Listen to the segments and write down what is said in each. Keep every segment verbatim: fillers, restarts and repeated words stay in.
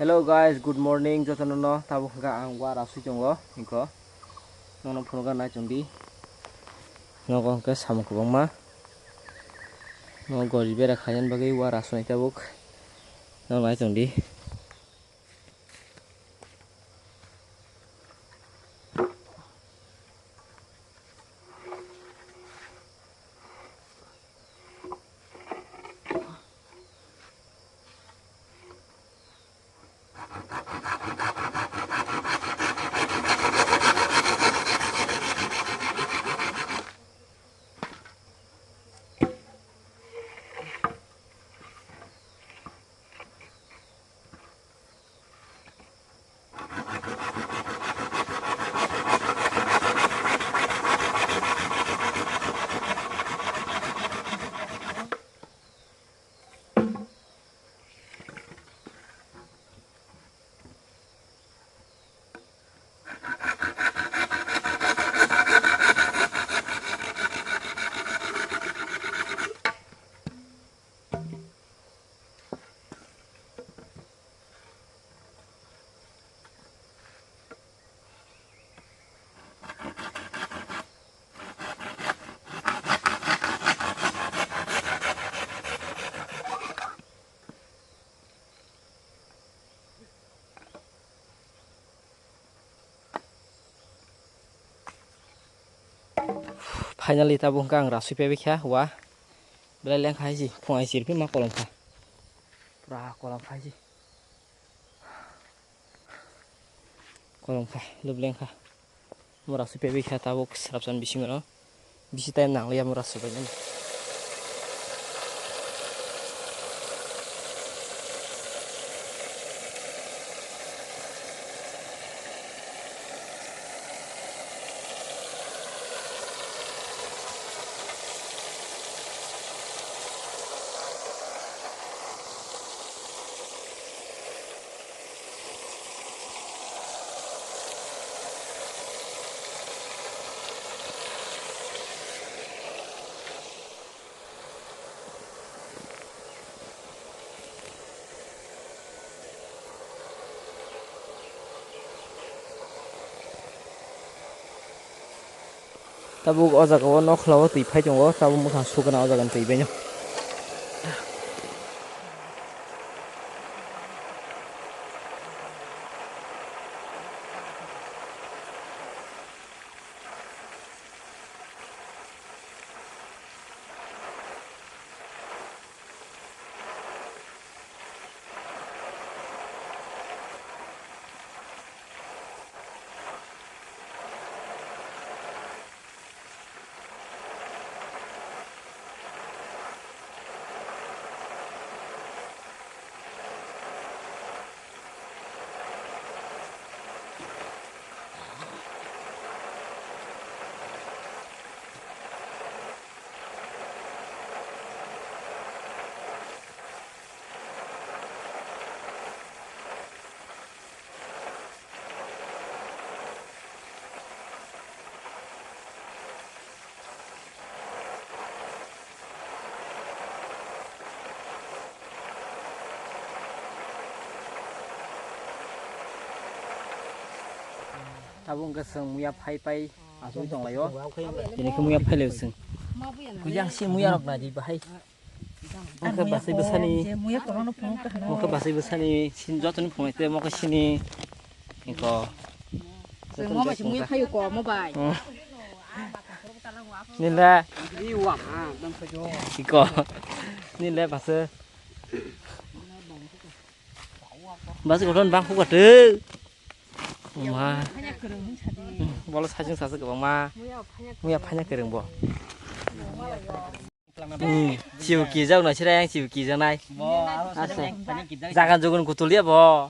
Hello guys, good morning jotono no. Tabuk hwnkha ang wa rasui tongo, hwnkha nono phunukha nai chwng di. Nogo hwnkhe samung kwbangma. Nogo gori bera khaina bagwi wa rasui tabuk. Nono nai chwng di. Finally tabuk hwnkha ang rasui paibai kha wa. Belai lengkha hai si phung hai sirphi ma kolom kha. Pura kolom kha hai si. Kolom kha, lub lengkha. Mura sui paibai kha tabuk srapsan bisingo no. Bisi time nangliya mura subainani. Tabuk o jaga o nokla o twi phai tongo, tabuk mwkhang suguna o jaga ni twi bai no. Tabuk hwnkhe chwng muya phai pai achugwi tonglaio. Tini khe muya phailaio chwng. Yang si muya rok naidi bahai. Mokhe basai bwsani, mokhe basai bwsani sin jotoni phunukte mokhe sini. Iko. Chwng mo bai se muya phaio ko mo bai. Hmm. Nila. Iko. Nila basa. Basa koton bang khuka tu. Ma. Bolo sajung sasa kwbangma. Muya phanya kwrwng bo. Hmm, chiu kijak no sirai ang chiu kijak nai. Asa. Jagan jugun kutulia bo.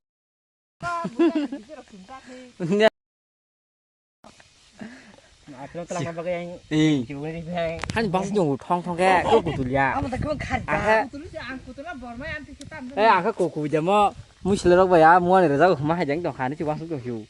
Ani bas jong thong thong ke ko kutulia. Aka. Eh, aka ko kubi jamo. Muisle rok baya muani rajak huma hai jang dong khani chiu bas jong hiu.